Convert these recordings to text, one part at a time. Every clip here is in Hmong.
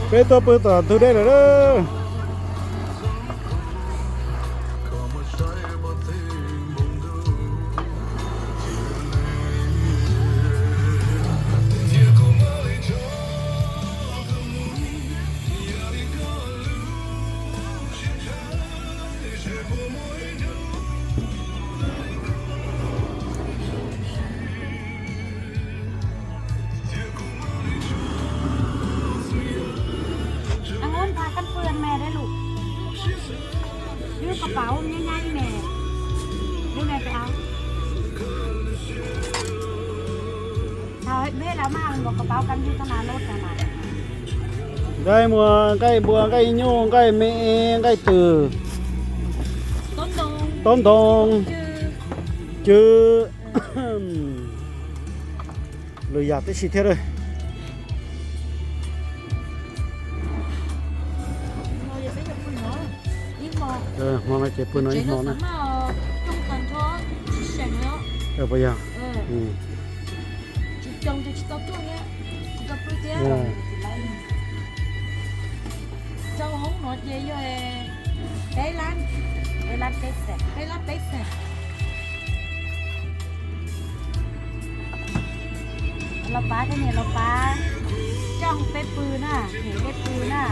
Peb tuaj pw tom ntug dej lawm lauj. Ăn ốm tha cánh phơi ăn mè đấy lụm. Đứa có bảo nhá nhá đi mẹ. Đứa mẹ phải áo. Thảo hết bếp đã mà còn có bảo cắn gì tao nào lốt ra mà. Nqaij muas, nqaij npua, nqaij nyuj, nqaij me, nqaij twm. Taub ntoo. Cw. Lwm yam tib si thiab. Hmo no ces pw no ib hmo na. Puas yog? Rau hoob no ces yog peb lab, peb lab peb xees. Los pab thiab niam, los pab coj peb pw na, niam peb pw na.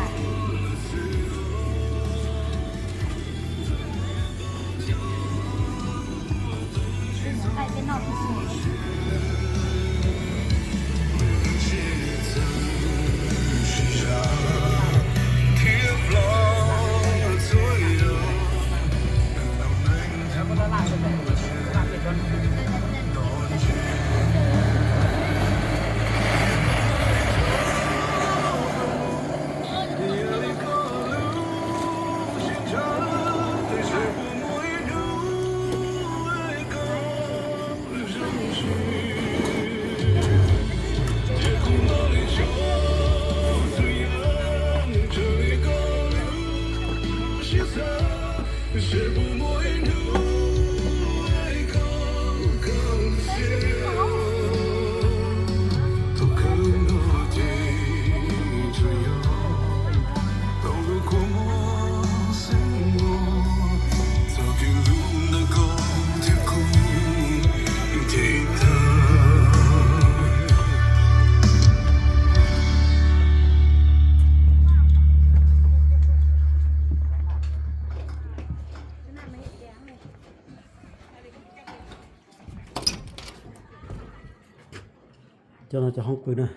Cov no cov hoob pw na.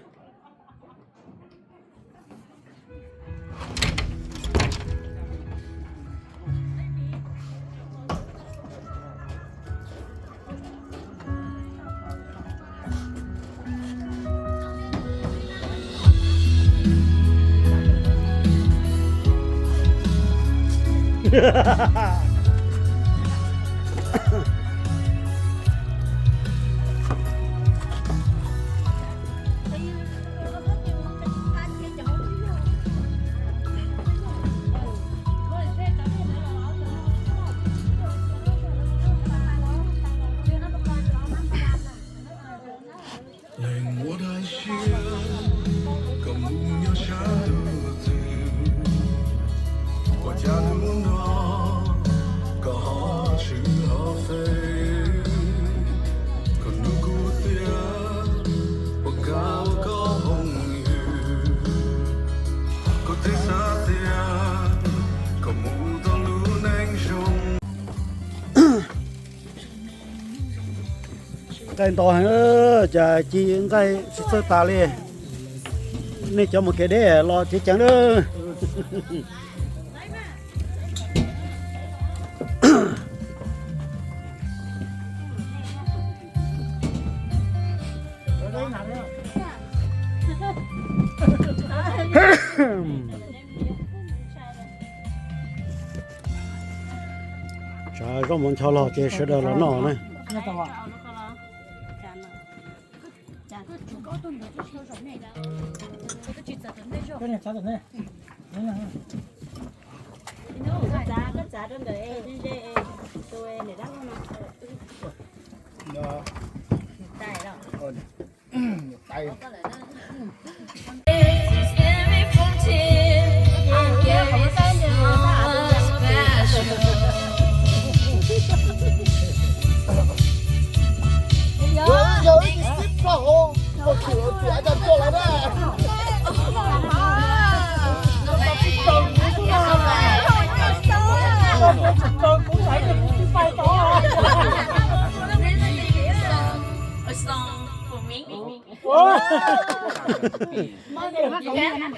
Leej muab dab tsi kom mus nyob sab ntuj twg, ua cas hnub no koj ho tshwm ho fes, koj nug kuv tias puas kam ua koj hoob hwm, kuv twb xav tias koj mus tau lub neej zoo. Nqaij ntau heev, cas ci nqaij tsis txawj tas li. Nej cov mus kev deb los ceev ceev lawm. Tsav zaub mov ncho los ces sawv daws los noj na.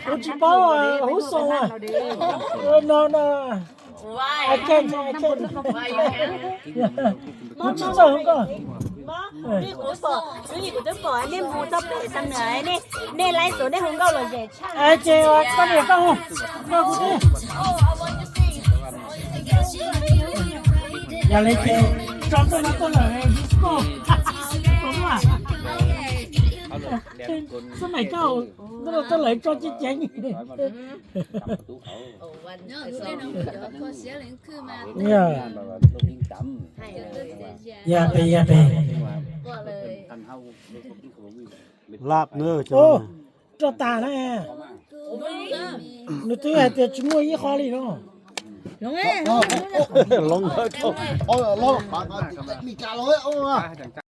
Kuv tsis paub hub xoo no no. Kuv tsis txawj hu nkauj. Kuv twb pom, kuv twb pom nej mus txog pem Xam Nuam, nej laib xov nej hu nkauj los zem tshaj. Ces koj niam koj hu, koj hu tib. Yog li ces tso tuaj no tuaj lawm disco. Xab maim koj tuaj no tuaj lawm tso ceev ceev. Yog pem, yog pem. Lab na. Roj tas na. Nws twb hais tias tsis muaj ib qho li no. Loo ntawd.